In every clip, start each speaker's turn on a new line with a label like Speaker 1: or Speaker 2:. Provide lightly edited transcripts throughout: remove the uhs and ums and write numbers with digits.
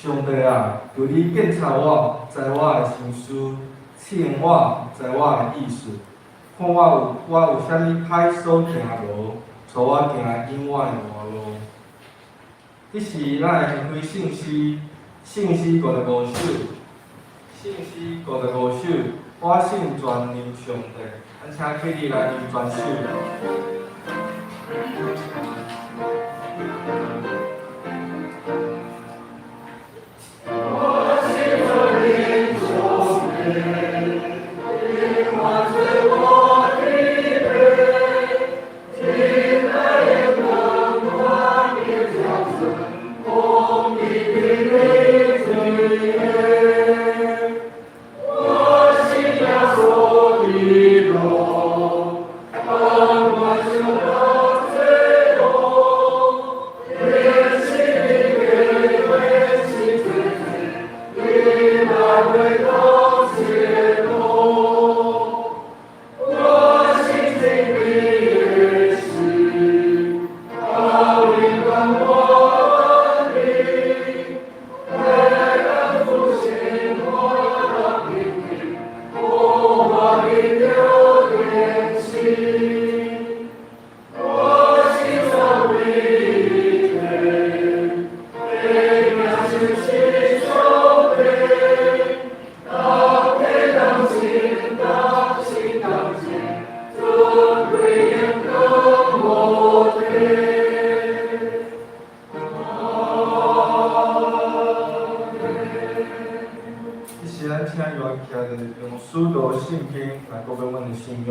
Speaker 1: 上帝啊，求你鑒察我，知我的心思，試驗我，知我的意思，看我有啥物歹所行無，帶我行永遠的活路。彼時，咱會翻開聖詩，聖詩五十五首，聖詩五十五首，我信全能上帝，咱請起立來念全首。彼時，咱請伊來徛佇用使徒信經來告白阮的信仰。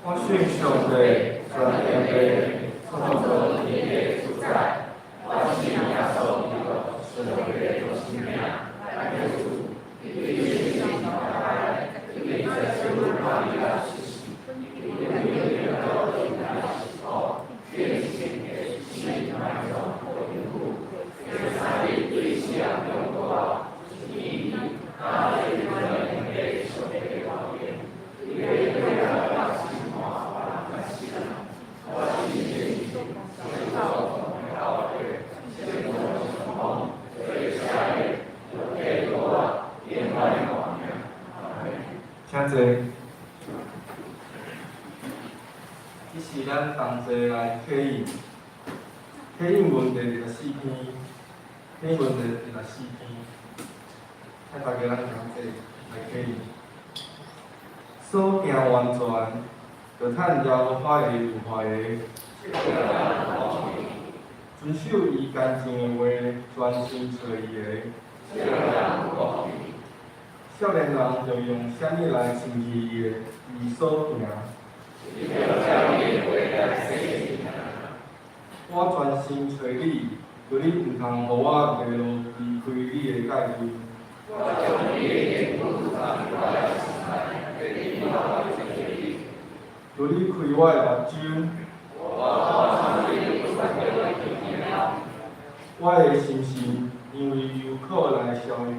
Speaker 1: 我信上帝，全能的創造天地主宰。我信耶穌基督，上帝的獨生囝，咱的主，伊對聖靈充滿，伊在聖母瑪利亞出世，伊為基督受苦，變成的死埋葬復活，三日對死人中復活，請坐。彼時，咱同齊來啟應，啟應文第二十四篇，啟應文第二十四篇，請大家咱同齊來啟應。所行完全，著趁耶和華的有懷的，遵守伊乾淨的話，專心揣伊的。少年人著用啥物來清氣伊的伊所行？我專心揣你，求你毋通予我迷路離開你的誡規。求你開我的目睭，我的心神因為憂苦來消融。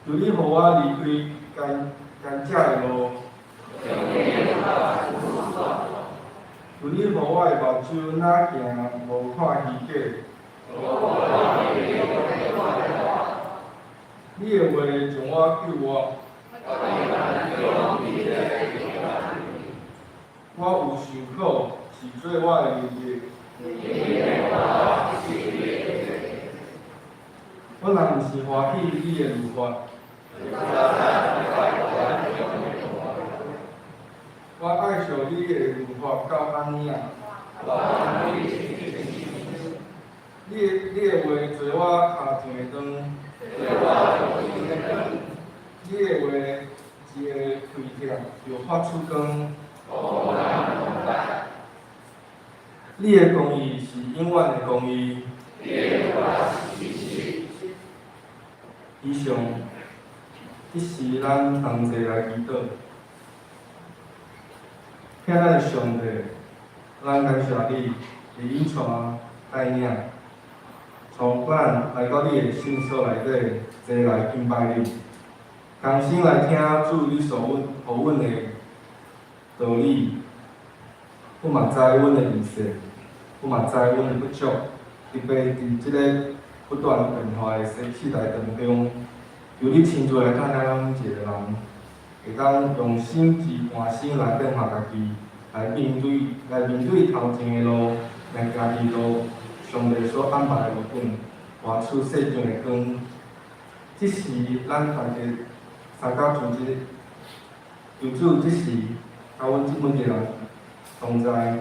Speaker 1: 求你予我離開奸奸者的路，求你予我的目睭若行無看虛假。你的話將我救活。我有受苦，是做我的利益。我若毋是歡喜你的律法，我愛惜你的律法到按呢仔。你的話做我跤前的燈，你的話一个開拆就發出光。你的公義是永遠的公義。以上，彼時咱同齊來祈禱。疼咱的上帝，咱感謝你，會引帶帶領，帶咱來到你的聖所內底，齊來敬拜你，同心來聽主你所阮予阮的道理。阮嘛知阮的意識，阮嘛知阮的不足，特別佇這個不斷變化的世代當中，求你親自來帶領咱每一個人，會當用心智換心來變化家己，來面對頭前的路，來行佇路上帝所安排的路頂，活出世上的光。這時，咱大家三甲主日，求主這時佮阮這每一個人同在。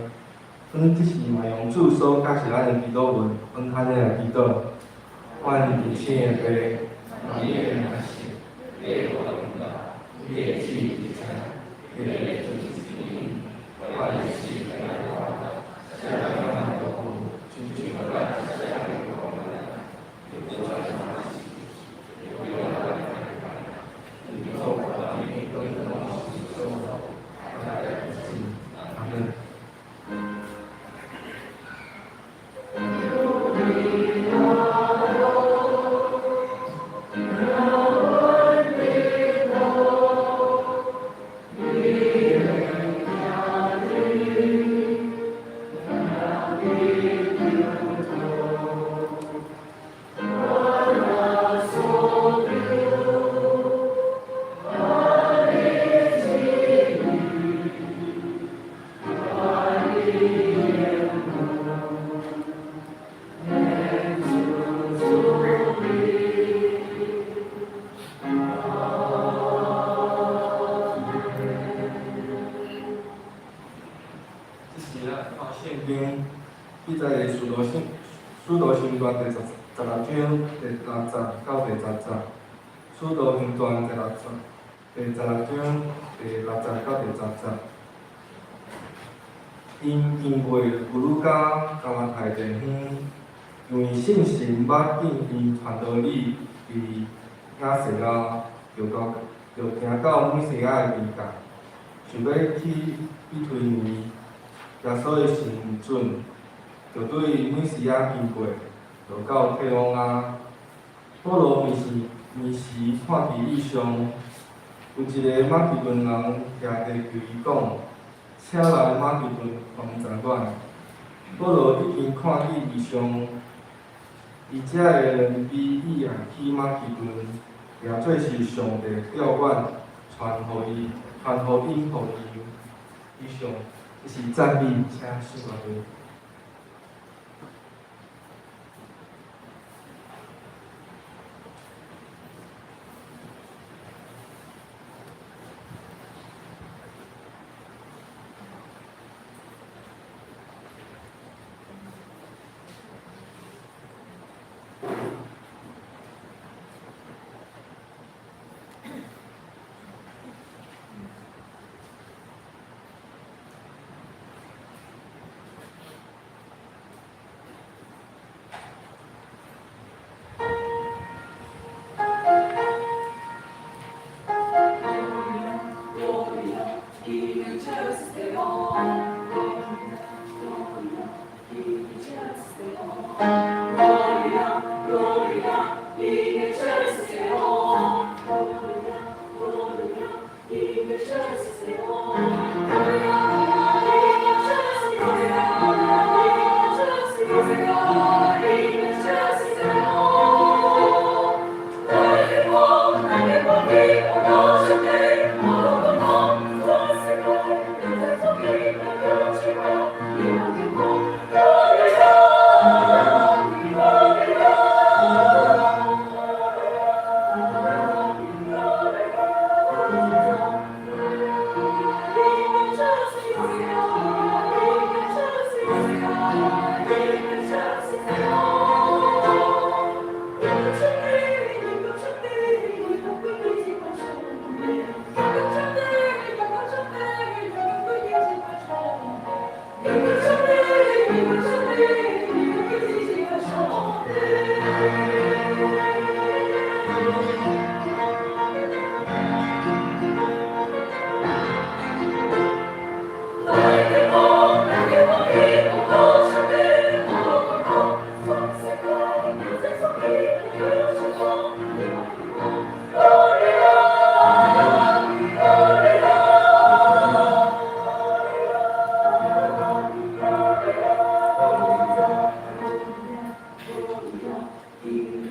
Speaker 1: 阮這時嘛用主所教示咱的祈禱文，阮按呢來祈禱。阮佇天的父，你的名聖，你的國臨到，你的旨意佇天，你的阮的死來活，啥物都有，親像咱寫的阿門。這時咱看聖經，記載佇使徒行傳第16章第6節到第10節，使徒行傳第16章第6節到第10節。𪜶經過敝呂加加拉太地方，因為聖神捌禁𪜶傳道理佇亞細亞，就行到米西亞的邊界，想欲去庇推尼，耶穌的聖靈毋准，就對米西亞經過，就到特羅亞。保羅暝時看見異象，有一个馬其頓人徛佇求伊講，請來馬其頓幫助阮。保羅已經看見異象，伊才會兩邊意願去馬其頓，也做是上帝調阮傳予伊，傳福音予伊。以上，這是讚美，請信主。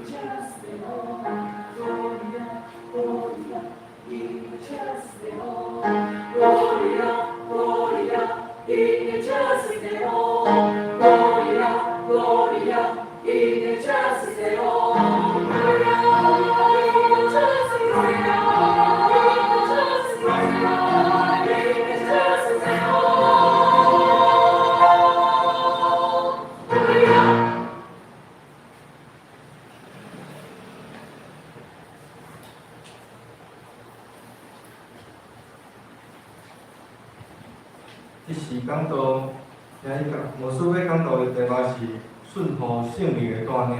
Speaker 2: Excelsis Deo, Gloria, Gloria in excelsis Deo, Gloria, Gloria in excelsis Deo, Gloria, Gloria in excelsis Deo, Gloria in excelsis Deo, in excelsis Deo, in excelsis Deo, Gloria.
Speaker 1: 這時講道，今日講牧師欲講道的題目是順服聖靈的帶領，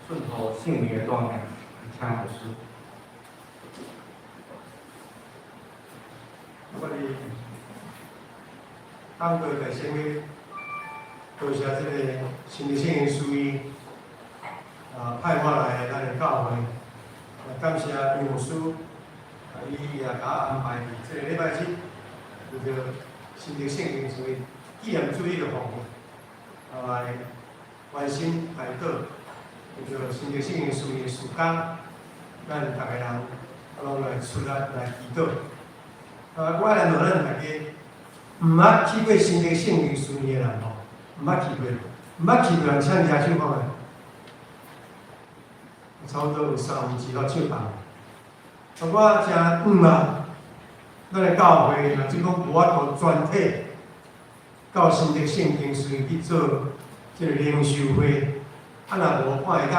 Speaker 1: 順服聖靈的帶領，請牧師。
Speaker 3: 我佇當過大先去多謝這个新竹聖經書院派我來咱的教會，也感謝楊牧師，伊也共我安排佇這个禮拜日，為著新竹聖經書院紀念主日的服務，來關心代禱，為著新竹聖經書院的事工，咱逐个人攏來出力來祈禱。我來問咱大家，毋捌去過新竹聖經書院的人吼，毋捌去過，毋捌去過人，請舉手看覓。差不多有三分之一手動。我誠向望，咱的教會若真講無法度全體到新竹聖經書院去做這个靈修會，若無看會當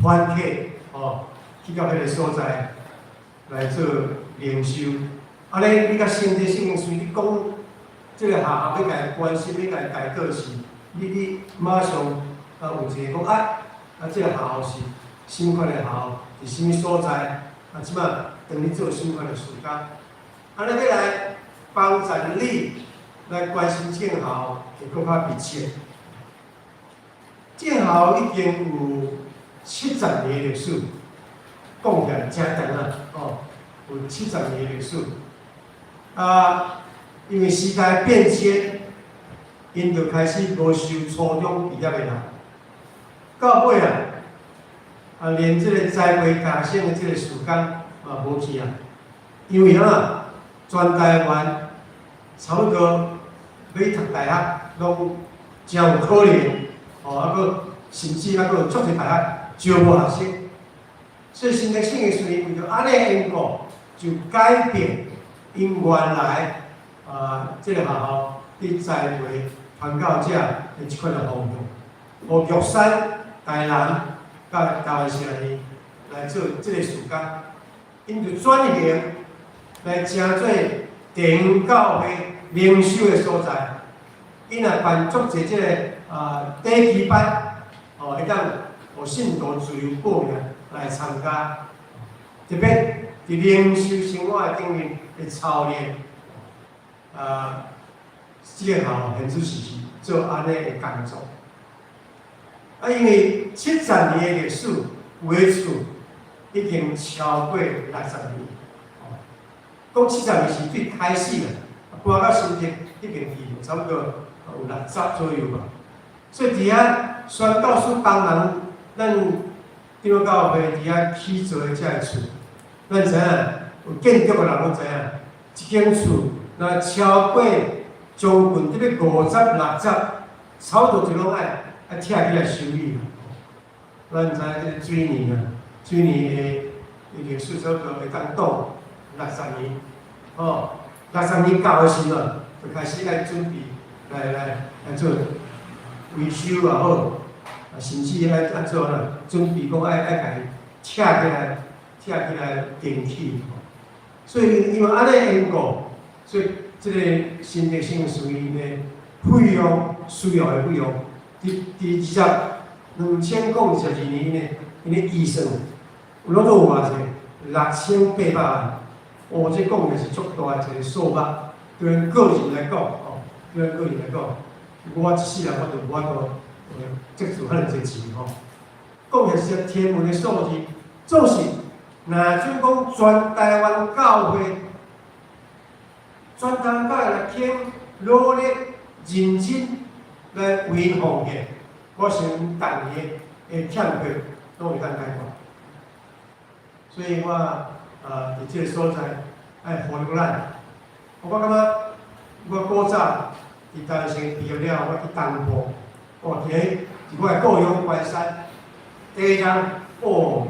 Speaker 3: 團體吼去到彼个所在來做靈修。按呢，你佮新竹聖經書院你講這个學校欲共伊關心，欲共伊代禱時，你馬上有一个講這个學校是啥物款的學校，佇啥物所在？這擺當咧做啥物款的事工？按呢欲來幫助你來關心這間學校，會閣較密切。這間學校已經有70年歷史，講起來誠長啊，有七十年歷史。因為時代變遷，𪜶就開始無收初中畢業的人。到尾連這个栽培大學生的這个事工嘛無去啊。因為啥？全台灣差不多欲讀大學攏誠有可能，閣甚至閣有足濟大學招無學生，所以新竹聖經書院為著按呢緣故，就改變𪜶原來這个學校佇栽培傳教者的這款的方向，予玉山、台南佮台灣城來做這个事工，𪜶就轉型來成做地方教會靈修的所在。𪜶也辦足濟這个短期班，會當予信徒自由報名來參加，特別佇靈修生活的頂面的操練，這個學校現此時是做按呢的工作。因為七十年的歷史，有的厝已經超過60年。講七十年是對開始啦，搬到新竹彼邊去，差不多有六十左右吧。所以佇遐宣教師幫忙，咱長老教會佇遐起造的這个厝，咱知影有建築的人攏知影，一間厝若超過將近這个50、60，差不多就攏愛拆起來修理。咱知影這个水泥啊，水泥的歷史差不多會當擋六十年，六十年到的時陣，就開始愛準備來做維修也好，甚至愛按怎啦，準備講愛共伊拆起來，拆起來重起。所以因為按呢緣故，所以這个新竹聖經書院的費用，需要的費用，佇2022年呢，𪜶的預算有攏總有偌濟？6800萬。這講的是足大一個數目。對阮個人來講，對阮個人來講，我一世人我就無法度積儲遐爾濟錢吼。講的是天文的數字，總是若準講全台灣教會，全台灣教會若肯努力認真來為奉獻，我相信逐年的欠缺攏會當解決。所以我啊，佇這个所在愛呼籲咱，我感覺我古早佇台灣畢業了，我去東部，哦，佇咧佇我的故鄉關山，地震，哦，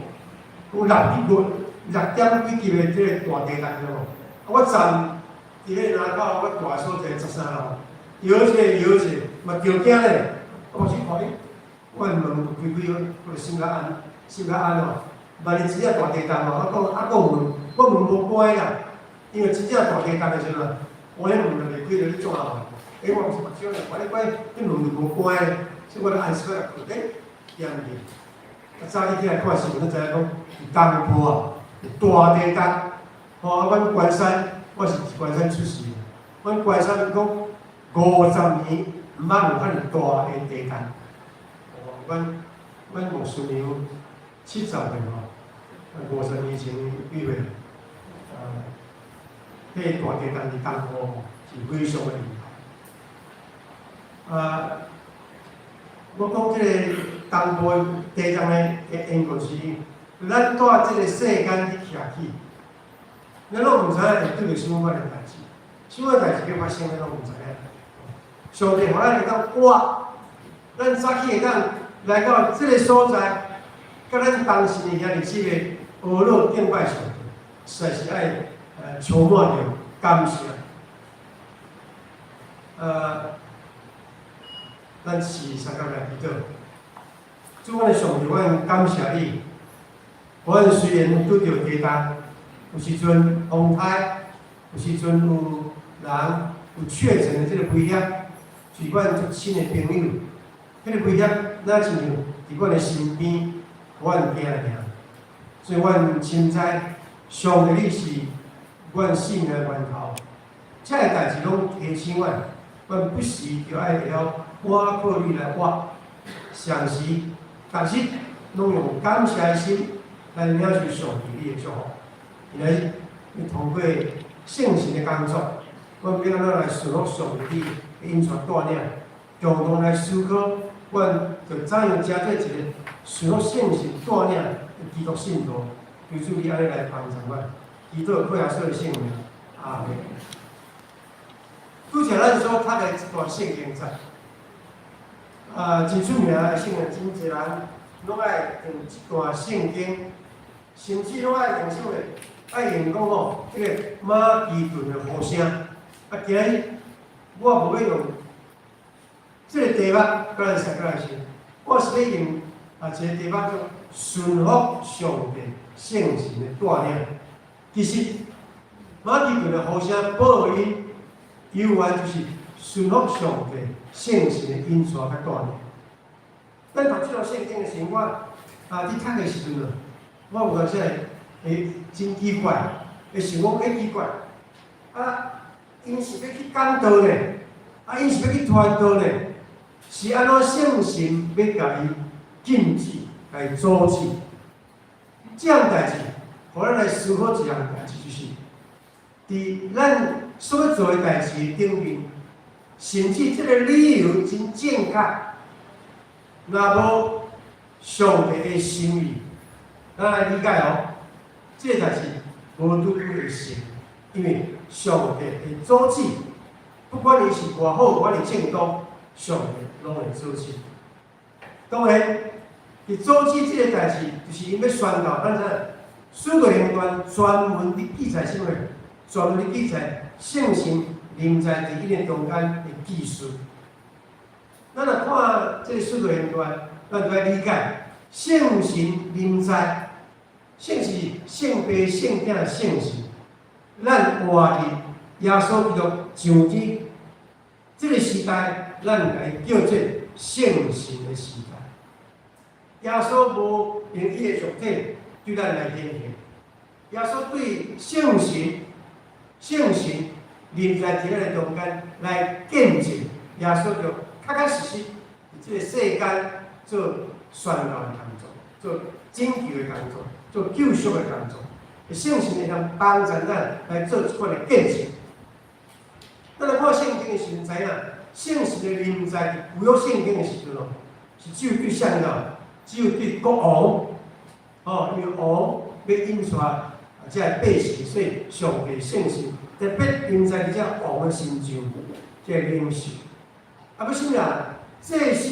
Speaker 3: 有6點幾級的這个大地震對無？啊，我站佇咧南口，我住的所在13樓，搖一下搖一下，嘛著驚咧。我去看伊，我門開開，我就心較安，心較安哦。萬一真正大地震哦，我講啊，講門，我門無關啦，因為真正大地震的時陣，我彼門就袂開，就咧創啊！欸，我毋是目睭咧，我咧關，彼門就無關，所以我就安心來睏咧，踮去。啊，早起起來看新聞，才知影講，佇東部啊，大地震。吼，啊，阮關山，我是佇關山出世的，阮關山講50年毋捌有遐爾大的地震。哦，阮牧師娘70歲吼，50年前幾歲？彼個大地震佇東部是非常的厲害。啊，我講這個東部地震的緣故是，咱蹛這個世間去徛起，咱攏毋知影會拄著啥物款的代誌，啥物代誌欲發生，咱攏毋知影。上帝予咱會當活，咱早起會當來到這個所在，佮咱同心的兄弟姊妹學樂敬拜上帝，實在是愛充滿著感謝。咱是相共來祈禱。主，阮的上帝，阮感謝你。阮雖然拄著地震，有時陣風颱，有時陣有人有確診的這个危險，是阮足親的朋友，彼个危險若親像佇阮的身邊，予阮驚爾。所以阮深知上帝你是阮性命的源頭，這个代誌攏提醒阮，阮不時就愛會曉倚靠你來活，常時、逐日攏用感謝的心來領受上帝你的祝福。來，你通過聖神的工作，阮欲按怎來順服上帝的引導帶領，共同來思考，阮就怎樣成做一個順服聖神帶領的基督信徒。求主你按呢來幫助阮，祈禱靠耶穌的聖名，阿門。拄才咱所讀的這段聖經節，啊，真出名的聖經，真濟人攏愛用這段聖經，甚至攏愛用啥物？愛用講吼，這個馬其頓的呼聲。啊，今日我無欲用這個題目，佮咱相共來想，我是欲用啊一個題目叫順服上帝聖神的帶領。其實馬其頓的呼聲報應，猶原就是順服上帝聖神的引導佮帶領。咱讀這段聖經的時陣，我啊佇讀的時陣啊，我有當時會真奇怪，會想講欸奇怪，啊，𪜶是欲去講道呢，啊，𪜶是欲去傳道呢，是按怎聖神欲共伊禁止、共伊阻止？這項代誌，予咱來思考一項代誌，就是佇咱所做的代誌頂面，甚至這个理由真正確，若無上帝的心意，咱來理解哦，這個代誌無拄拄會成，因為上帝會阻止，不管伊是偌好，猶是正當，上帝攏會阻止。當然，佇阻止這个代誌，就是𪜶欲宣告，咱知使徒行傳專門佇記載啥物？專門佇記載聖神臨在佇𪜶的中間的記述。咱若看這个使徒行傳，咱就愛理解聖神臨在，聖是聖父、聖子、聖神。咱活佇耶穌基督上天這个時代，咱共伊叫做聖神的時代。耶穌無用伊的肉體對咱來顯現，耶穌對聖神、聖神臨在佇咱的中間來見證，耶穌就確確實實佇這个世間做宣告的工作，做拯救的工作，做救贖的工作。聖神會當幫助咱來做這款的見證。咱來看聖經的時陣，知影聖神的臨在佇舊約聖經的時陣哦，是只有對啥物啊？只有對國王。哦，因為王欲引帶這个百姓，所以上帝聖神特別臨在佇這王的身上，這个領袖。啊，欲啥物人？祭司，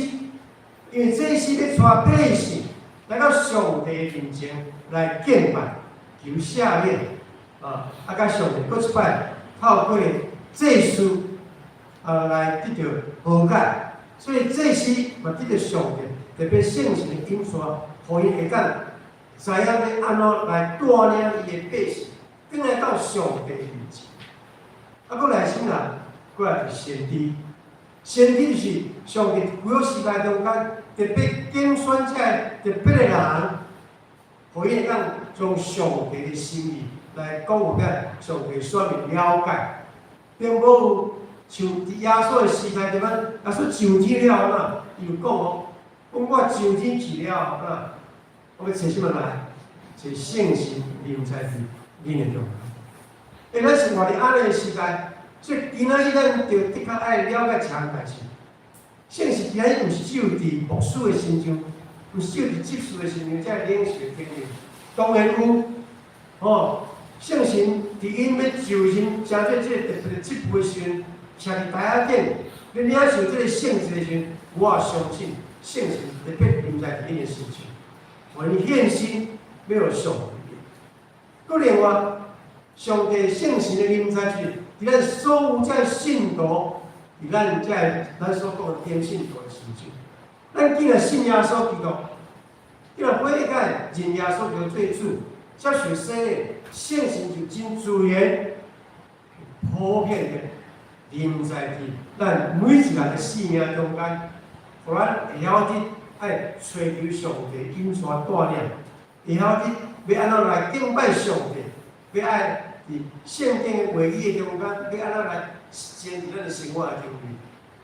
Speaker 3: 因為祭司欲帶百姓來到上帝面前來敬拜、求赦免，啊，啊，佮上帝閣一擺透過祭司啊來得著和解，所以祭司嘛得著上帝特別聖神的引帶，予𪜶會當知影欲按怎來帶領伊的百姓，轉來到上帝面前。啊，閣來啥物人？閣來是先知。先知就是上帝舊約時代中間特別揀選這个特別的人，予伊會當將上帝的心意來講予上帝選民了解，並無有像佇耶穌的時代對嗎？耶穌上天了後嘛，伊有講哦，講我上天去了後嘛，我欲揣啥物來？揣聖神臨在佇恁的中間。欸，咱生活佇按呢的時代，所以今仔日咱就的確愛了解一項代誌。聖神今仔日毋是只有佇牧師的身上，毋是只有佇執事的身上，這個領袖的頂面，當然有，吼，聖神佇𪜶欲就任成做這個特別的職務的時陣，徛佇台仔頂，欲領受這個聖職的時陣，我相信聖神特別臨在佇𪜶的身上，予𪜶獻身欲予上帝。閣另外，上帝聖神的臨在是佇咱所有這個信徒，佇咱這個咱所講的天信徒的身上。咱既然信耶穌基督，既然悔改認耶穌基督做主，接受洗禮，聖神就真自然、普遍的臨在佇咱每一個人的生命中間，予咱會曉得愛揣求上帝引帶帶領，會曉得欲按怎來敬拜上帝，欲愛佇聖經的話語的中間，欲按怎來實踐佇咱的生活的中間。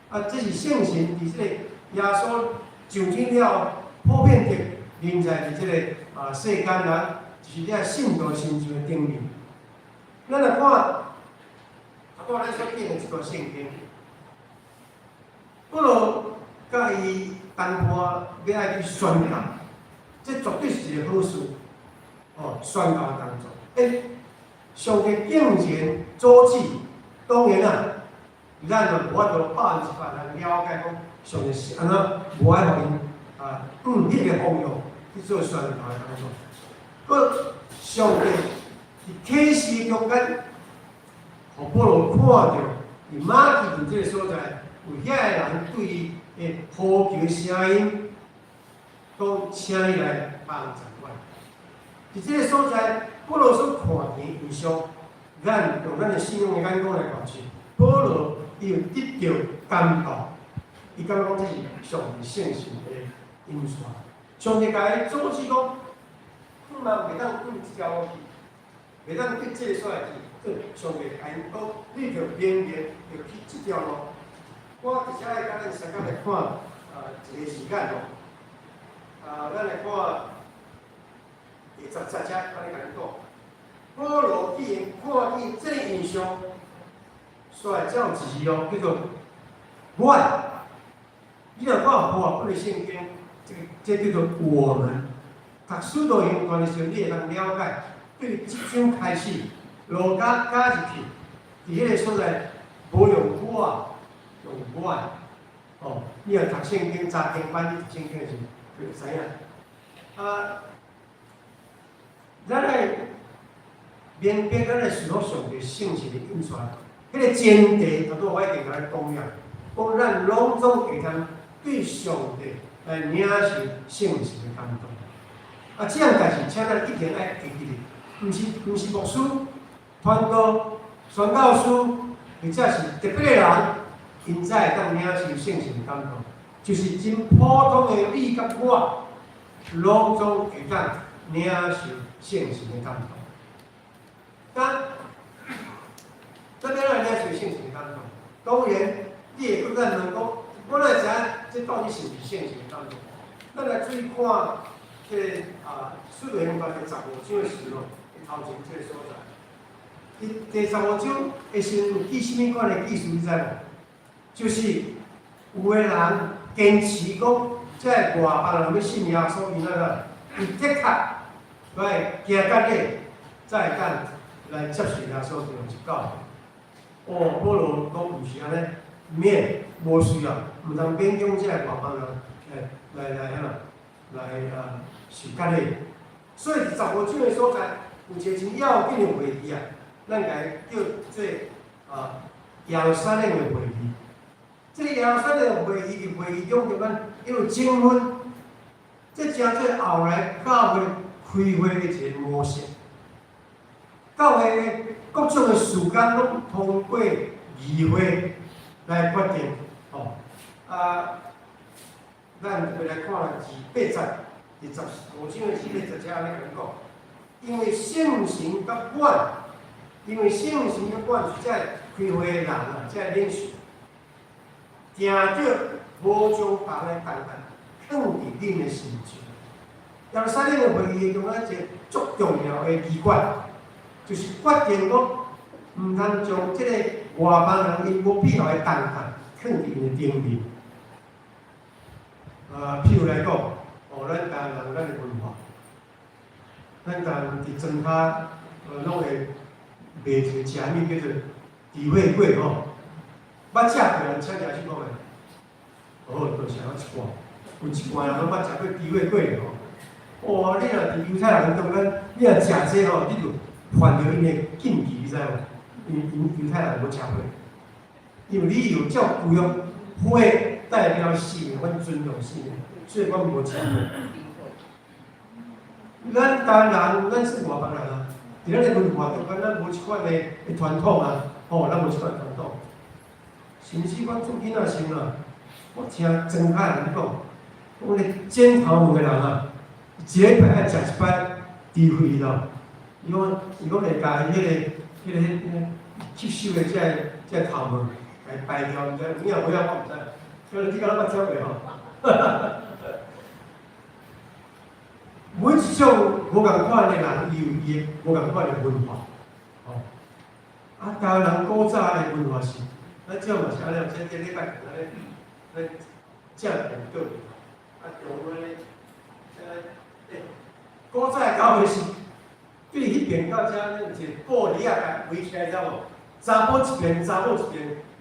Speaker 3: 啊，這是聖神佇這個耶穌上天了後，普遍的臨在佇這個啊世間人，就是這信徒身上的頂面。咱來看，啊，拄咱所見的這段聖經，保羅佮伊同伴欲愛去宣教，這絕對是一個好事，哦，宣教的工作。欸，上帝竟然阻止，當然啦，咱就無法度100%來了解講上帝是按怎無愛予𪜶啊，向彼個方向去做宣教的工作。閣上帝佇啟示中間，予保羅看著佇馬其頓這個所在，有遐个人對伊的呼求聲音，講請你來幫助我。佇這個所在，保羅所看見異象，咱用咱的信仰的眼光來看是，保羅伊有得著感動，伊感覺講這是上帝聖神的引帶。上帝共伊阻止講，你嘛袂當向這條路去，袂當去這個所在去。上帝共𪜶講，你著明明著去這條路。我直接愛共咱相共來看啊一個時間哦。啊，咱來看第十節，按呢共恁講。保羅既然看見這個異象，煞來才有一字哦，叫做我。你若看和合本的聖經，這個這叫做我們。讀使徒行傳的時候，你會當了解，對這章開始，路加加入去，佇彼個所在無用我，用阮。哦，你若讀聖經查經班，你讀聖經的時候就知影。啊，咱來明白咱來順服上帝聖神的引帶，彼個前提，頭拄我已經共咱講了，講咱攏總會當對上帝來領受聖神的感動。啊，這項代誌，請咱一定愛會記得，毋是牧師、傳道、宣教師，或者是特別的人，𪜶才會當領受聖神的感動。就是真普通的你佮我，攏總會當領受聖神的感動。啊，怎樣來領受聖神的感動？當然，你會閣咱問講，我哪會知影這到底是毋是聖神的感動？咱來注意看這個啊，使徒行傳第十五章的時候，佇頭前這個所在。佇第十五章的時陣有記啥物款的記事，你知無？就是有的人堅持講，這個外邦人欲信耶穌，𪜶按怎？伊的確閣愛行割禮，才會當來接受耶穌基督入教會。哦，保羅講毋是按呢，免無需要，毋通勉強這个外邦人來按怎來啊受割禮。所以佇十五章的所在，有一個真要緊的會議啊，咱共伊叫做啊耶路撒冷的會議。這个耶路撒冷的會議佇會議中中間有爭論，這成做後來教會開會的一個模式。教會的各種的事工攏通過議會來決定，吼。啊，咱回來看二八節，佇十五章的二八節遮按呢共講，因為聖神佮管是這開會的人啊，這領袖，定著無將別的重擔囥佇恁的身上。耶路撒冷的會議中間一個足重要的機關，就是決定講，毋通將這個外邦人𪜶無必要的重擔囥佇𪜶的頂面。啊，譬如來講，哦，咱台灣人咱的文化，咱台灣佇莊跤，攏會賣一個食物叫做豬血粿吼。捌食過人請舉手看覓？哦，多謝我一半，有一半人攏捌食過豬血粿吼。哇，你若佇猶太人中間，你若食這吼，你就犯著𪜶的禁忌，你知無？因為𪜶猶太人無食血，因為你有照舊約，血代表生命，阮尊重生命，所以阮無食血。咱台灣人，咱是外邦人啊，佇咱的文化中間，咱無這款的傳統啊，吼，咱無這款傳統。甚至阮做囡仔時陣啊，我聽莊跤人講，講咧剪頭毛的人啊，一禮拜愛食一擺豬血咯。伊講會共彼個吸收的這个頭毛，共排掉，毋知有影無影我毋知。可能你敢攏捌聽過吼？每一種無仝款的人，伊有伊的無仝款的文化，吼。啊，台灣人古早的文化是，咱這嘛是按呢，這禮拜按呢，咱正面倒，啊，中間咧，古早的教會是對彼邊到遮，有一個布簾仔共圍起來，知無？查某一邊，查某一邊。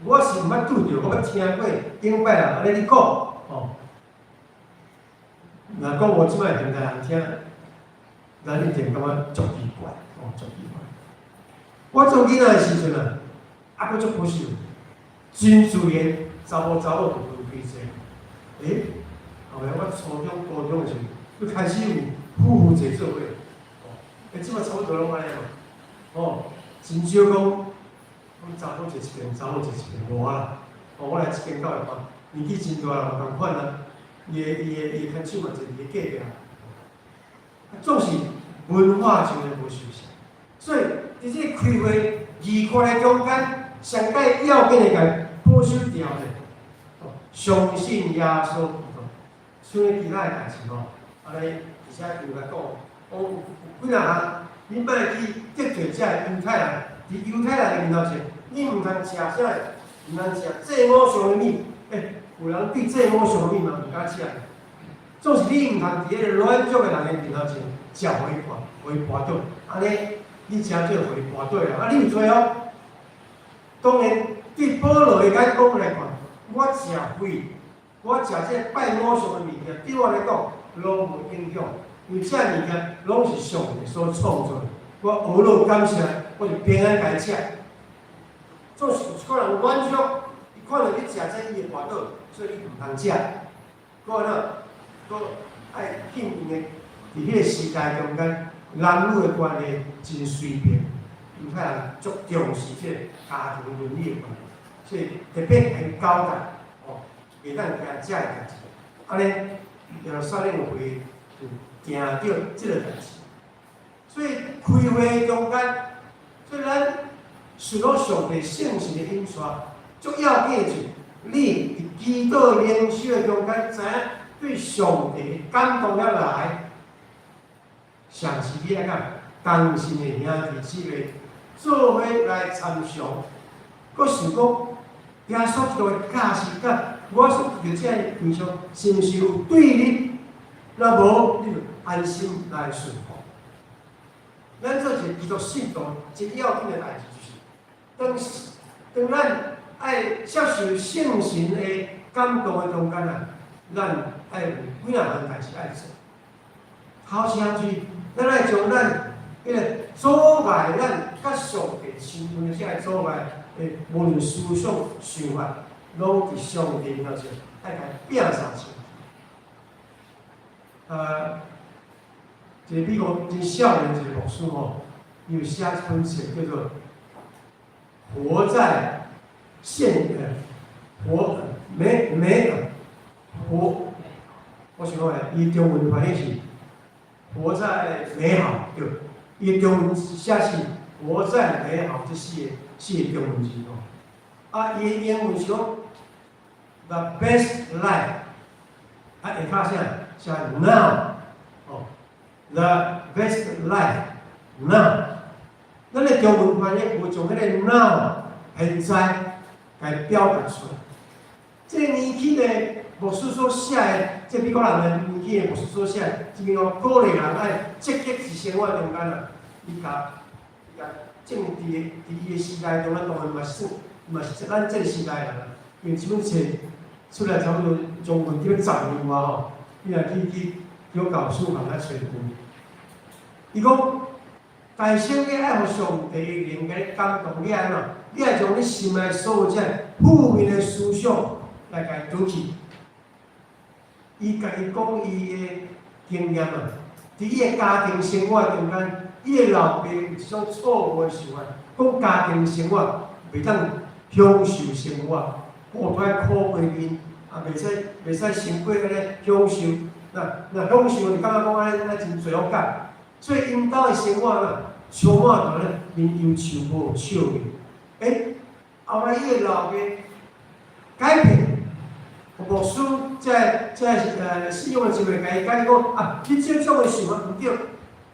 Speaker 3: 我是毋捌拄著，我捌聽過頂擺人按呢咧講，吼。若講我這擺現代人聽，咱一定感覺足奇怪，哦，足奇怪。我做囡仔的時陣啊，猶閣足保守，真自然，查某查某就分開坐。欸，後來我初中、高中的時陣，閣開始有夫婦坐做伙，哦，欸，這擺差不多攏按呢嘛，哦，真少講，講查某坐一邊，查某坐一邊，無啊。哦，我來這間教會看，年紀真大人嘛仝款啊，伊的牽手嘛坐佇伊隔壁，總是文化上的無相像，所以佇這個開會議決的中間，上蓋要緊的共保守牢的，相信耶穌基督，像其他的代誌吼，按呢，而且又來講，講有幾若項，你莫去得罪這个猶太人，佇猶太人的面頭前，你毋通食啥？毋通食祭偶像的物，欸，有人對祭偶像的物嘛毋敢食。總是你毋通佇彼個軟弱的人的面頭前食，予伊看，予伊跋倒，按呢你誠做予伊跋倒啊！啊，你有罪哦。當然，對保羅的眼光來看，我食血，我食這個拜偶像的物件，對我來講攏無影響，因為這物件攏是上帝所創造的。我學了感謝，我就平安共伊食。總是有一寡人軟弱，伊看著你食這，伊會跋倒，所以你毋通食。閣按怎？閣愛敬𪜶的，佇彼個時代中間，男女的關係真隨便，猶太人足重視這個家庭倫理的關係，所以特別共伊交代，哦，袂當行這个代誌。按呢，耶路撒冷會就定著這個代誌。所以開會中間，所以咱受了上帝聖神的引帶，足要緊的是，你佇祈禱靈修的中間，知影對上帝的感動了來，上是你愛共同心的兄弟姊妹做伙來參詳，閣想講耶穌基督的教示佮我所得著這个非常是毋是有對立？若無，你就安心來順服。咱做一个基督信徒，真要緊的代誌就是，當咱愛接受聖神的感動的中間啊，咱愛有幾若項代誌愛做。頭一項就是，咱愛將咱彼個阻礙咱佮上帝親近的這个阻礙的，無論思想、想法，攏佇上帝面前愛共摒掃清。一個美國真少年一個牧師吼，伊有寫一本冊叫做《活在現活美美活》，我想講伊中文翻譯是《活在美好》，對，伊中文寫是《活在美好》這四個中文字吼。啊，伊的英文是講《The Best Life》，啊，下跤啥？寫 Now，哦，The Best Life Now。咱的中文翻譯有將彼個 Now 現在共表達出來。這個年輕的牧師所寫的，這美國人的年輕的牧師所寫的，這邊哦鼓勵人愛積極佇生活中間啊，伊共政治的佇伊的時代中間，當然嘛是算嘛是咱這個時代人啊，因為這本冊出來差不多將近這十年外吼，你若去叫教書行來揣有。伊講，大聲你愛予上帝靈共你感動，你按怎？你愛將你心內所有這負面的思想來共伊丟去。伊家己講伊的經驗啊，佇伊的家庭生活中間，伊的老爸有一種錯誤的想法，講家庭生活袂當享受生活，孤單苦過面，啊，袂使生過按呢享受。若享受，就感覺講按呢按呢真罪惡感。所以𪜶兜的生活啊，充滿著咧面憂愁無笑面。欸，後來伊的老爸改變，牧師這信仰的姊妹共伊講講啊，你這種的想法毋對，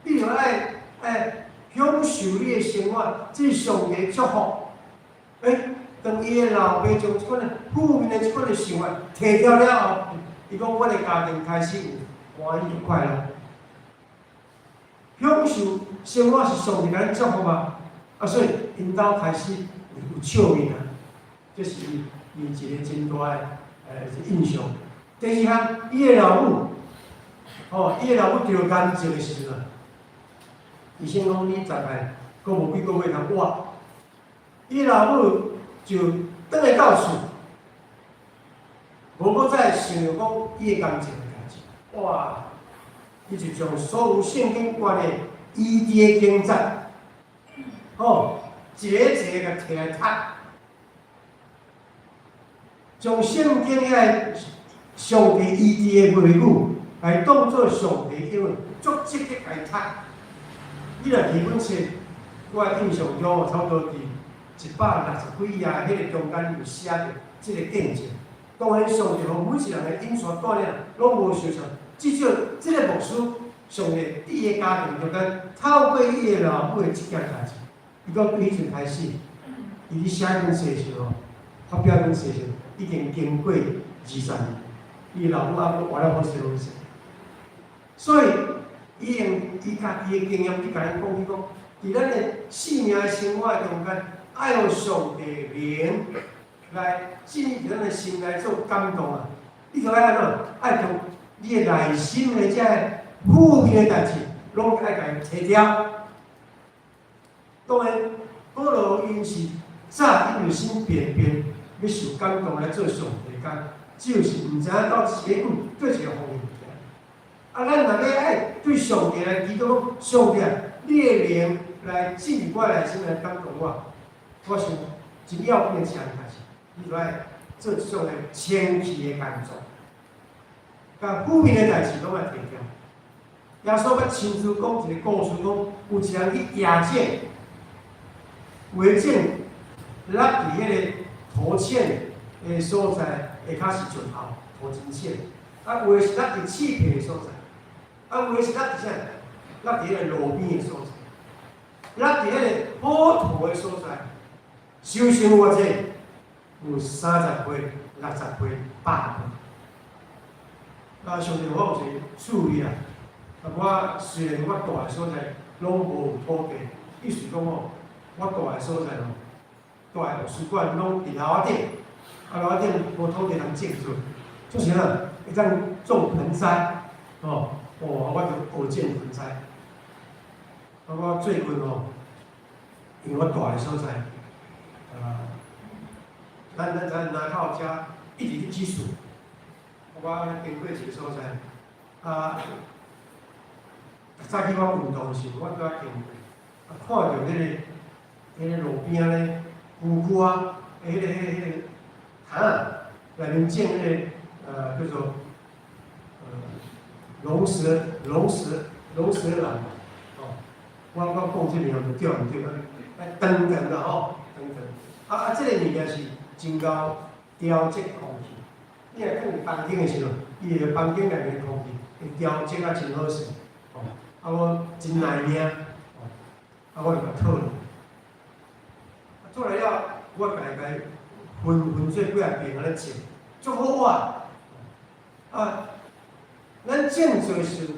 Speaker 3: 你著愛享受你的生活，這是上帝祝福。欸，當伊的老爸將這款的負面的這款的想法提掉了後，伊講阮的家庭開始有歡喜快樂。享受生活是上帝共咱祝福啊！啊，所以𪜶兜開始有笑面啊，這是伊一個真大的印象。第二項，伊的老母，吼，伊的老母著癌症的時陣啊，醫生講你大概閣無幾個月通活，伊老母就轉來到厝，無閣再想著講伊的癌症的代誌，哇！伊就將所有聖經關的醫治的經節，吼，一个一个共提來讀，將聖經遐個上帝醫治的話語，來當做上帝英文，足積極來讀。你若這本冊，我印象中差不多佇160幾頁彼个中間有寫著這個見證。當然，上帝予每一人的印刷帶領攏無相像，至少這個牧師上帝佇伊的家庭中間，透過伊的老母的這件代誌，伊講對彼陣開始，伊咧寫本冊時吼，發表本冊時，已經經過20年，伊老母猶閣活了好勢好勢。所以，伊用伊家己的經驗去共咱講，伊講，佇咱的生命的生活中間，愛予上帝靈來進入咱的心內做感動啊！你著愛按怎？愛將你的內心的這个負面的代誌，攏愛共伊提掉。當然，保羅𪜶是早𪜶就先辨別，欲受感動來做上帝工，只是毋知影到底是欲佗一個方向行。啊，咱若欲愛對上帝來祈禱，講上帝啊，你的靈來進入我內心來感動我，我想真要緊的一項代誌，你著愛做這種的清氣的工作，共負面的代誌攏愛提掉。耶穌捌親自講一個故事，講有一人去蜈井，有的井落佇彼個土淺的所在，下跤是石頭，土真淺；啊，有的是落佇刺皮的所在，啊，有的是落佇啥？落佇彼個路邊的所在，落佇彼個好土的所在，收成有偌濟？有30倍、60倍、100倍。啊，上帝，我有一個趣味啊！啊，我雖然我蹛的所在攏無土地，意思講吼，我蹛的所在吼，蹛的圖書館攏佇樓仔頂，啊樓仔頂無土地通種做，做啥啊？會當種盆栽，吼，哦，我就學種盆栽。啊，我最近吼，因為我蹛的所在，啊，咱在南口遮一直咧積水，我經過一個所在，啊，早起我運動時，我拄仔經過，啊，看著彼個路邊仔咧，龜龜啊，彼個潭仔內面種彼個叫做龍舌蘭，哦，我講這個毋對毋對，啊，長長啦吼，長長，啊啊，這個物件是真𠢕調節空氣。你若囥佇房間的時陣，伊個房間內面的空氣會調節啊真好勢，哦，啊我真耐命，哦，啊我就共套落，做來了，我家己分分做幾仔爿按呢種，足好啊！啊，咱種做的時陣，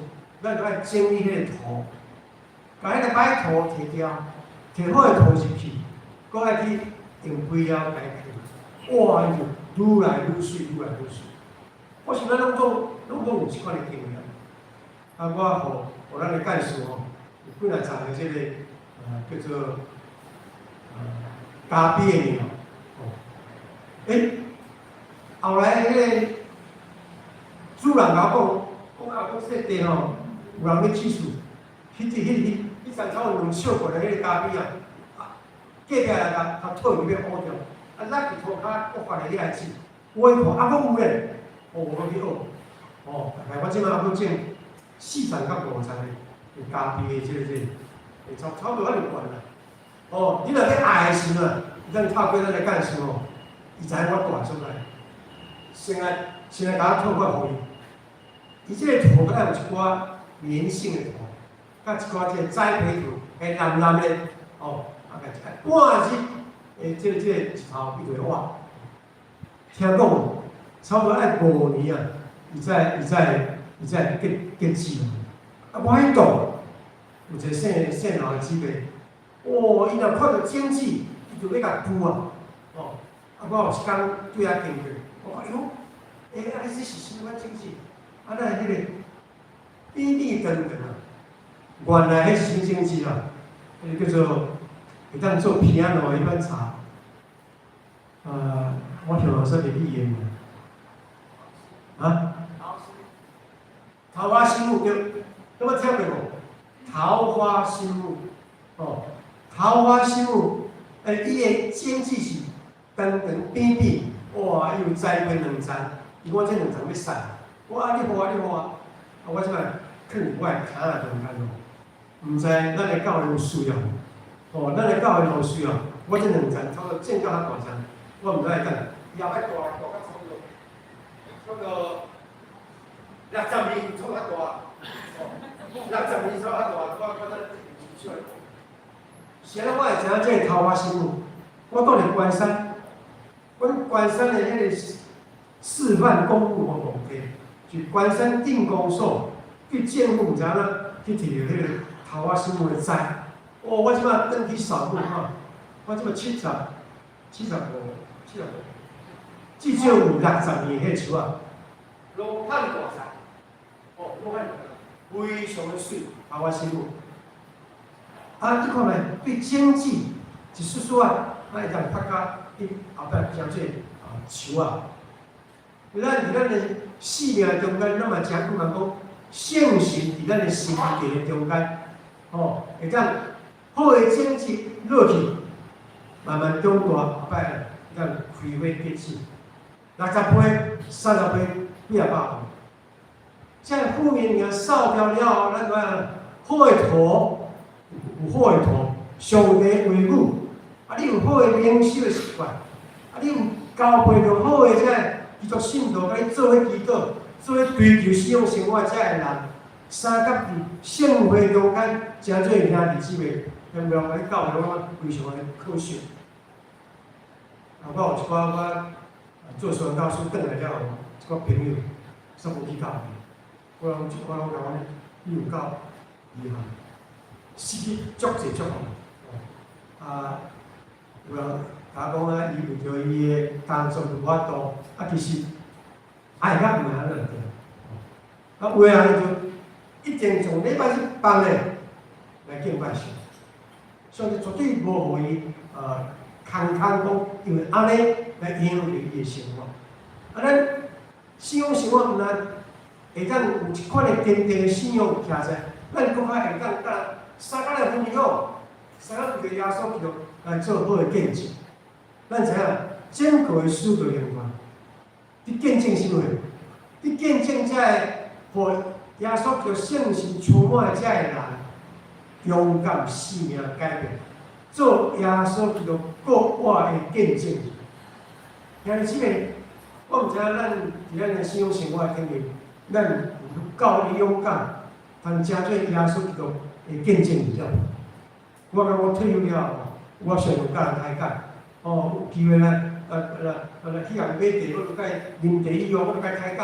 Speaker 3: 咱就愛整理彼個土，共彼個歹土提掉，提好的土入去，閣愛去用肥料共伊囥，哇！伊就愈來愈媠，愈來愈媠。我想咱攏總有這款的經驗。啊，我予咱的幹事吼，有幾若叢的這個叫做咖啡的苗，哦，欸，後來彼個主人共我講，講啊，講這地吼，有人欲起厝，彼層草兩手過來彼個咖啡啊，隔壁來共共套入去烏掉，啊，落佇塗跤，閣發來遐來種，我一看啊，閣有咧，哦，我去學，哦，大概我這擺猶閣種四層到五層的咖啡的這個，差不多遐爾懸啦。哦，你若欲愛的時陣啊，咱透過咱的幹事吼，伊知影我蹛所在，先來共我套法予伊。伊這個土閣愛有一寡黏性的土，佮一寡這個栽培土，會黏黏的，哦，啊，共半日，這個一頭伊就會活。聽講差不多愛5年啊，伊才結籽。啊，我彼棟有一個姓姓劉的姊妹，哦，伊若看著種子，伊就欲共孵啊，哦，啊，我有一工對遐經過，我講，喲，欸，啊，這是啥物款種子？啊，咱彼個扁扁長長啊，原來彼是啥種子啦？彼個叫做會當做 piano 的彼款茶，我聽人說是語言，啊？桃花心木對，有無聽過無？桃花心木，哦，桃花心木，欸，伊的種子是長長扁扁，哇，伊有栽培兩層，伊講這兩層欲送，我啊，你予我，你予我，啊，我這擺囥佇我的囥仔中間哦，毋知咱的教會有需要，哦，咱的教會有需要，我這兩層差不多種到較大層，我毋知會等，伊後擺大大到差不多60年創較大，哦，60年創較大，我才出來。是按怎我會知影這個桃花心木？我蹛佇關山，阮關山的彼個示範公墓我忘記，就關山鎮公所去政府毋知按怎去摕著彼個桃花心木的栽。哦，我這擺轉去掃墓吼，我這擺75，75，至少有60年彼個樹仔，攏漢大層，哦，攏漢大層，非常的媠，桃花心木。啊，你看覓，對種子一絲絲仔，啊，會當發芽，伊後擺成做啊樹仔。咱佇咱的生命中間，咱嘛誠久人講，聖神佇咱的心地的中間，吼，會當好的種子落去，慢慢長大，後擺會當開花結子。60歲、30歲、幾仔百歲，這負面物件掃掉了後，咱就愛好的土，有好的土，上帝話語，啊，你有好的靈修的習慣，啊，你有交配著好的這个基督信徒，共你做伙祈禱，做伙追求信仰生活的這个人，相佮佇聖會中間，成做兄弟姊妹，有無？共你教會，我感覺非常的可惜。啊，我有一寡我做宣教師轉來了後，一寡朋友煞無去教會，我攏共講，伊有夠厲害，失去足濟祝福。啊，有人甲我講啊，伊為著伊的工作無法度，啊，其實愛甲毋係按呢對。啊，有的人就一定從禮拜日放咧來敬拜神，所以絕對無予伊空空講，因為按呢來影響著伊的生活。啊，咱信仰生活毋但會當有一款的堅定的信仰徛在，咱閣較會當佮人相共來分享，相共為著耶穌基督來做好的見證。咱知影整個的使徒行傳，佇見證啥物？佇見證這個予耶穌基督聖神充滿的這个人，勇敢生命改變，做耶穌基督閣活的見證。兄弟姊妹，我毋知影咱佇咱的信仰生活頂面，咱有夠的勇敢，通成做耶穌基督的見證者。我感覺我退休了後，我常常佮人開講，哦，有機會來，來去共買茶，我就佮啉茶以後，我就佮開講，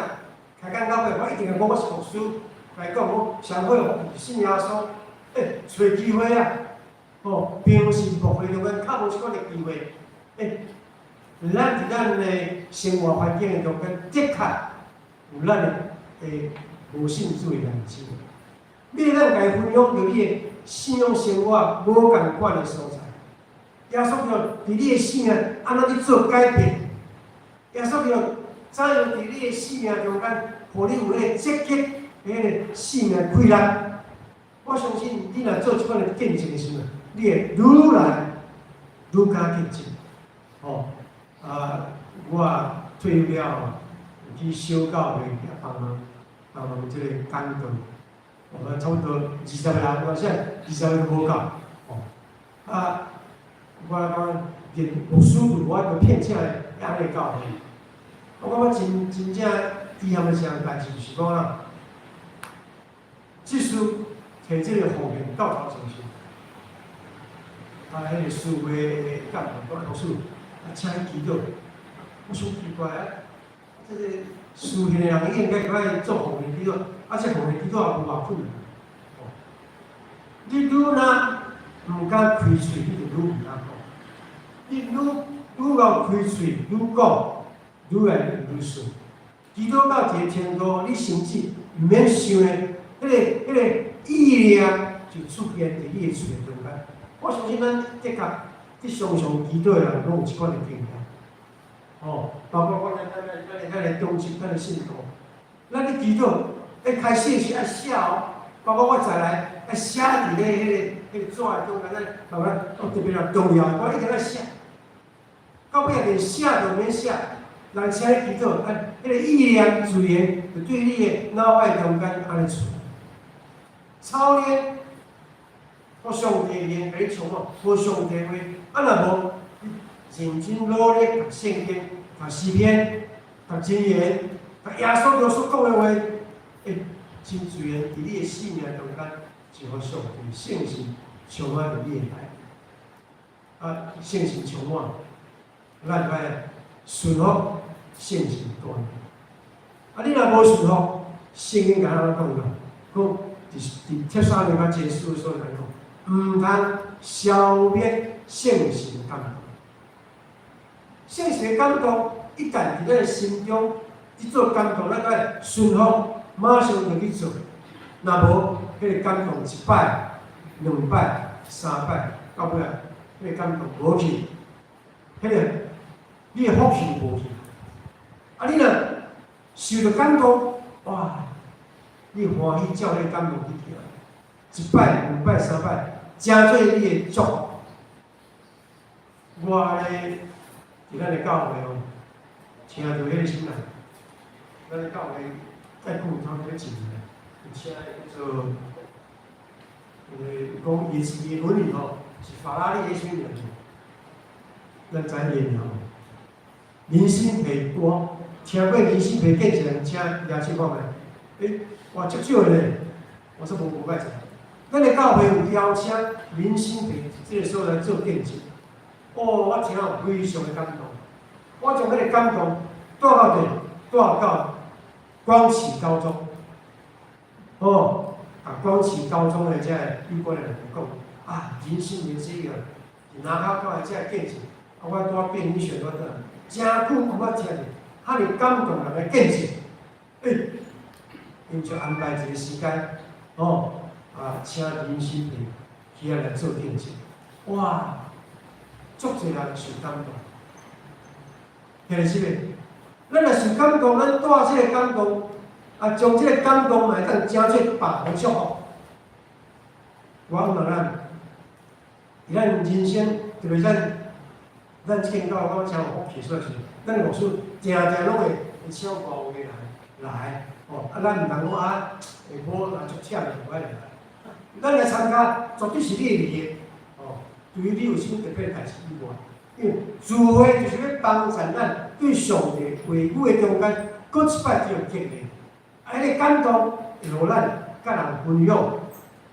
Speaker 3: 開講到尾，我一定會講我是牧師，來講我上好信耶穌，欸，揣機會啊！哦，平時牧會中間較無這款的機會，欸，咱佇咱的生活環境的中間，的確有咱的無信主的人姊妹。你會當共伊分享著你的信仰生活無仝款的所在。耶穌基督佇你的生命按怎去做改變？耶穌基督怎樣佇你的生命中間，予你有彼個積極彼個生命氣力？我相信你若做這款的見證的時陣，你會愈來愈敢見證。哦，啊，我退休了後，去小教會幫忙幫忙這個講道。我差不多20個人，我現在20個都無夠。哦，啊，我感覺連牧師都無法度聘請的按呢教會。我感覺真真正遺憾的一項代誌就是講啦，執事提這個奉獻到頭前時，啊，彼個事會幹部講，牧師，啊，請你祈禱。我想奇怪啊，這個事獻的人應該愛做奉獻祈禱，啊，這奉獻祈禱也無偌困難。哦，你愈若毋敢開喙，你就愈毋敢講。你愈愈𠢕開喙，愈講，愈來愈順。祈禱到一個程度，你甚至毋免想的，彼個意念就出現佇你的喙中間。我相信咱的確，佇常常祈禱的人，攏有這款的經驗。哦，包括我咱的長執、咱的信徒，咱咧祈禱，一開始是愛寫哦，包括我在內，愛寫佇咧彼個紙的中間，咱慢慢哦特別若重要，我一定愛寫。到尾連寫都免寫，人請你祈禱，啊，彼個意念自然就對你的腦海中間按呢出來。操練，予上帝靈共你充滿，無上帝話，啊若無，你認真努力讀聖經、讀詩篇、讀箴言、讀耶穌基督所講的話，會真自然佇你的生命中間，就予上帝聖神充滿佇你的內。啊，聖神充滿，咱就愛順服聖神大能。啊，你若無順服，聖經共咱講啦，講佇帖撒羅尼迦前書所來講，毋通消滅聖神感動。聖神的感動一旦佇咱的心中去做感動，咱就愛順服，馬上就去做。若無，彼個感動一擺、兩擺、三擺，到尾啊，彼個感動無去，彼個你的福氣無去。啊，你若受著感動，哇！你歡喜照彼個感動去行，一擺、兩擺、三擺，成做你的祝福。我咧佇咱的教會哦，聽著彼個啥啦，咱的教會再久差不多一年，請叫做，因為講伊伊的輪椅吼是法拉利的啥物名？咱知影伊吼，林心培歌，聽過林心培見證人，請舉手看覓？欸，哇，足少的咧，我說無無介濟。咱的教會有邀請林心培這個所在做見證，哦，我聽了非常的感動。我將彼個感動帶到佗？帶到廣啟高中。哦，啊，廣慈高中的這个有關的人講，啊，林心明這個，林口教會這个見證，啊，我拄仔變音選我倒，誠久毋捌聽著，遐爾感動人的見證，欸，𪜶就安排一個時間，哦，啊，請林心平起來來做見證，哇，足濟人受感動，聽是袂？咱若受感動，咱帶這個感動，啊，將這個感動嘛會當成做別人祝福。我問咱，佇咱人生，特別咱，咱這間教會講誠有福氣，所以是，咱牧師定定攏會會請外國的人來，哦，啊，咱毋通講啊，下晡若足忝的，無愛來。咱來參加，絕對是你的利益，哦，對於你有啥物特別代誌以外，因為聚會就是欲幫助咱對上帝話語的中間，閣一擺得著激勵，啊，彼個感動會予咱佮人分享。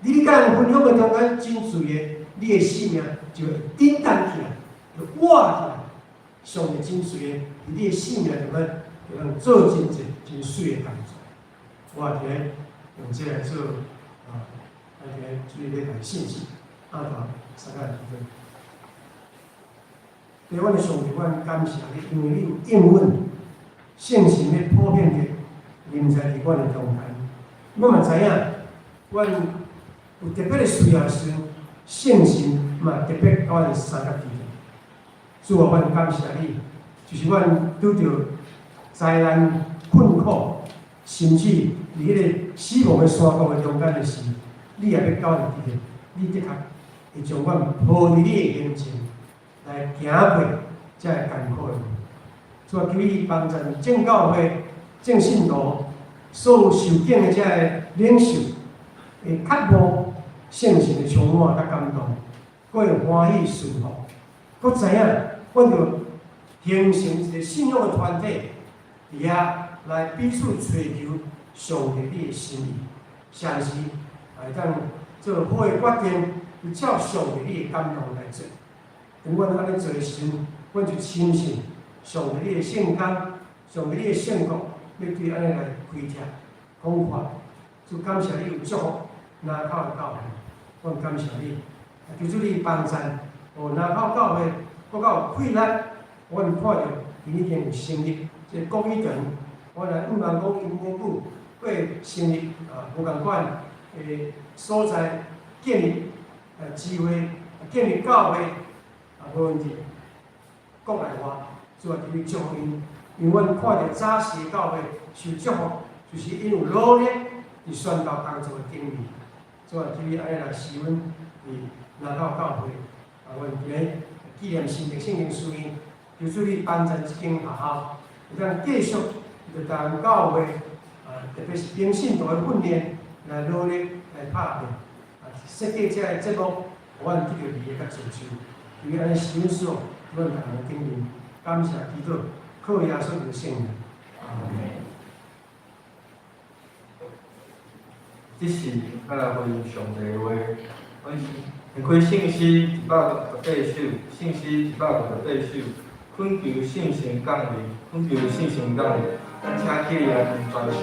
Speaker 3: 你咧佮人分享的中間，真自然，你的生命就會振動起來，就活起來。上帝真自然，佇你的生命中間，就通做真濟真媠的工作。我佇咧用這來做啊，來佇咧主日禮拜信息，啊，大三個祈禱。對阮的上帝，阮感謝你，因為你有應允，聖神欲普遍的臨在佇阮的中間。我嘛知影，阮有特別的需要的時陣，聖神嘛特別佮阮相佮佇。主啊，阮感謝你，就是阮拄著災難困苦，甚至佇彼個死亡的山谷的中間的時，你也欲佮阮佇咧，你的確會將阮抱佇你的面前來行過這个艱苦的路。主啊，求你幫助眾教會、眾信徒所有受敬的這个領袖，會渴慕聖神的充滿佮感動，閣會歡喜順服，閣知影阮著形成一個信仰的團體，佇遐來彼此揣求上帝你的心意，暫時會當做好的決定，就照上帝你的感動來做。當阮按呢做的時陣，阮就深信上帝你的聖工，上帝你的聖國，欲對按呢來開拓廣闊。就感謝你有祝福林口的教會，阮感謝你，求主你幫贊，哦，林口教會閣較有氣力。阮看著𪜶已經有成立這個國語堂，我來向望講𪜶無久會成立啊，無仝款的所在建立聚會，建立教會啊，無問題。國內外，主啊，求你祝福𪜶，因為阮看著早時的教會受祝福，就是𪜶有努力佇宣道工作的經驗。主啊，求你按呢來賜阮佇林口教會，啊，阮佇咧紀念新竹聖靈書院，求主你幫贊這間學校，會當繼續佇台灣教會，啊，特別是平信徒的訓練，來努力來拍拼，啊，設計這個節目，予阮得著利益佮成就。求你按呢賜阮賜福，阮逐人頂面，感謝祈禱，靠耶穌的聖名。阿門。
Speaker 1: 這時，咱來回應上帝的話。阮掀開聖詩158首，聖詩158首，懇求聖神降臨，懇求聖神降臨。咱請起來傳手。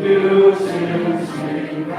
Speaker 2: 求聖神降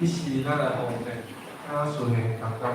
Speaker 1: 彼時咱來奉獻，請順行同工。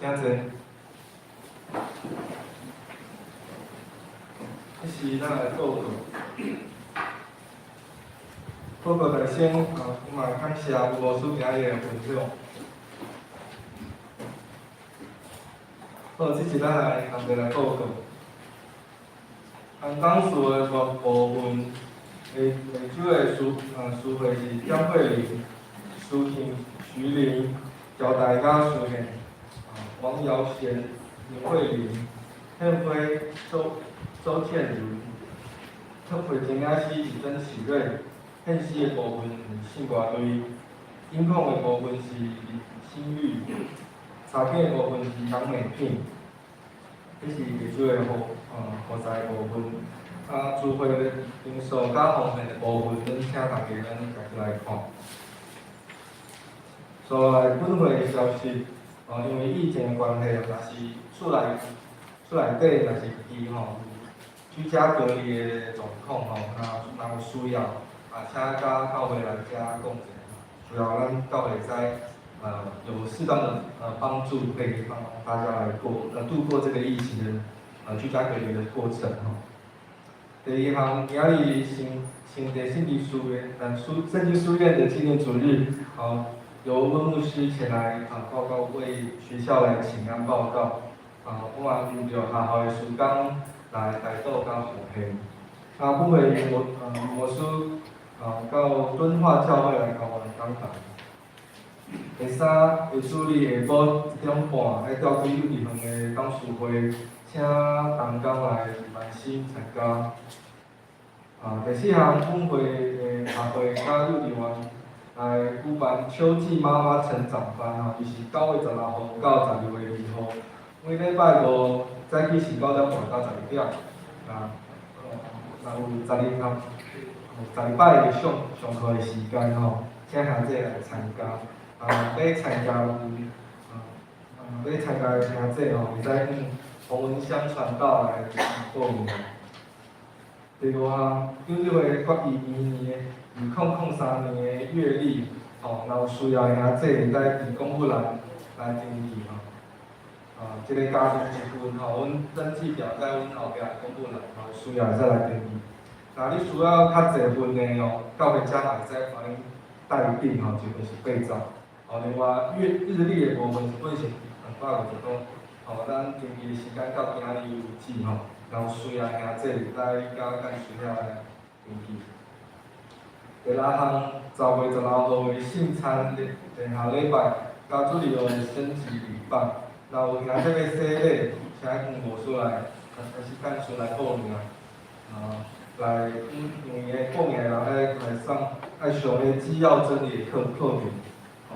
Speaker 1: 請坐。彼時咱來禱告，禱告大聲啊！我嘛感謝吳牧師今日的分享。好，這次咱來同齊來禱告。按董事的部分，下下周的司會是江慧玲、蘇慶、徐玲、焦大甲蘇憲、王堯賢、林慧玲、憲輝、周建如，特會經理師是曾啟瑞，獻詩的部分是信歌隊，音控的部分是李新玉，查經的部分是楊美聘，這是下周的負責的部分。啊，聚會的人數佮奉獻的部分，咱請大家咱家己來看。所來本會的消息，因為疫情的關係，若是厝內底若是佇吼居家隔離的狀況吼，若有需要，啊，請佮教會來遮講者，需要咱教會使有適當的幫助，可以幫大家來度過這個疫情的居家隔離的過程吼。第一項，今日聖地聖經書院，聖經書院的紀念主日，由溫牧師前來報告，為學校來請安報告。啊，我嘛用著學校的時間來代禱佮奉獻。啊，本會牧師到敦化教會來交換講台。第三，會主日下晡1點半，愛召開幼稚園的董事會，請同工來關心參加。啊，第四項，本會的學會佮幼稚園來舉辦秋季媽媽成長班吼，伊是9月16號到12月2號，每禮拜五早起是9點半到12點，若有12項，12擺的上課的時間吼，請兄弟來參加。啊，欲參加有，欲參加的兄弟吼，會使向洪文香傳道來報名。第五項，長老會決議明年2003年的月曆，吼，若有需要的兄弟會使佇公布欄來登記吼。啊，這個家庭一份吼，阮登記表在阮後壁公布欄，吼，有需要會使來登記。若你需要較濟份的哦，教會遮嘛會使幫恁代訂吼，一份是80。哦，另外月日曆的部分是本身250箍，吼，咱登記的時間到今日為止吼，若有需要兄弟會使佮干事遐來登記。第六項，10月16號的聖餐殿下禮拜，佮主日的升旗禮拜。若有兄弟欲洗禮，請向牧師來，還是幹事來報名啊。來，因為報名的人愛來上愛上彼基要真理的課程。吼，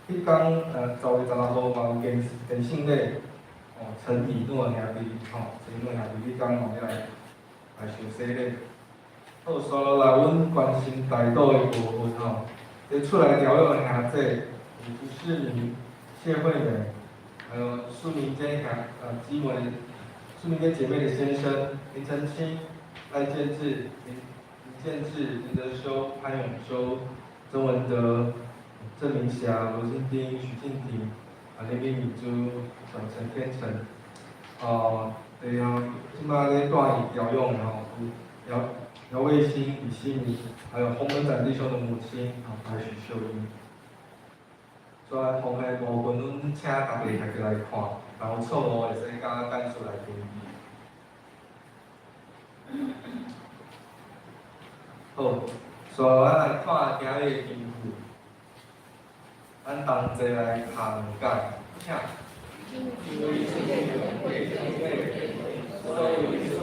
Speaker 1: 彼工10月16號嘛有電信禮，哦，陳以諾兄弟，吼，陳以諾兄弟彼工嘛欲來受洗禮。好，紲落來，阮關心代禱的部分吼，佇厝內調養的兄弟，有朱世明、謝惠美，還有蘇明堅兄，姊妹，蘇明堅姐妹的先生林澄清、賴建志、林建志、林德修、潘永修、曾文德、鄭明霞、羅金丁、許靜婷、林敏珠、陳天成，哦，對啊，這擺咧住院調養的吼，有姚姚衛星、李希明，還有洪文展弟兄的母親，啊，白許秀英。所以紅的部分，阮請大家家己來看，然後錯誤會使佮幹事來登記。好，所以咱來看今日的經句，咱同齊來讀兩解，請。因為是所以說，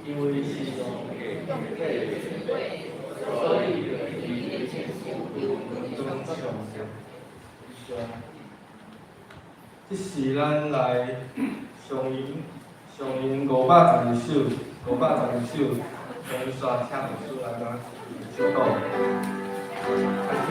Speaker 1: 因為是上帝，所以尊上上。這是咱來上引上引512首，512首，上煞請牧師來咱宣讀。開始。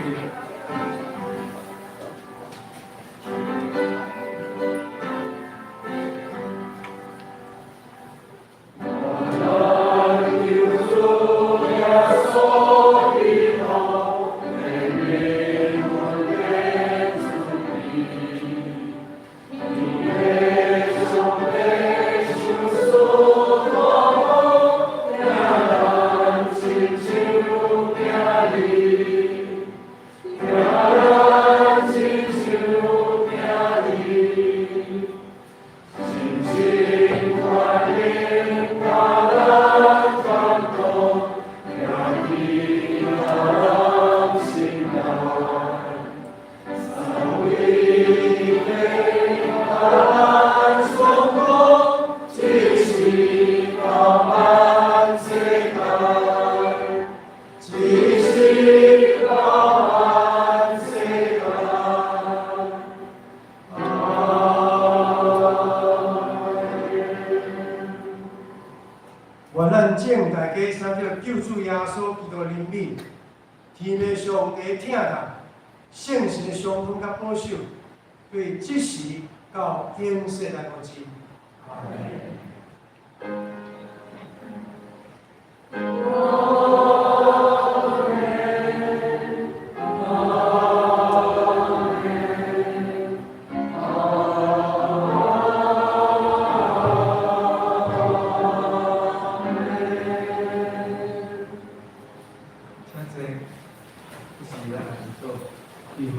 Speaker 3: 願咱眾大家三著救主耶穌基督的憐憫，天父上帝疼痛，聖神的相通佮保守，對這時到永世來無盡。阿們。
Speaker 1: 請坐，這是咱來做聚會。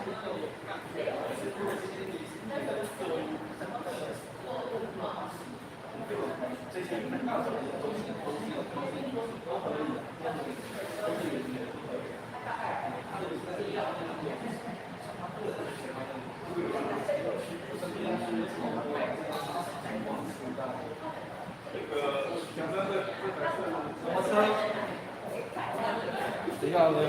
Speaker 1: 什麼車？等一下，那個。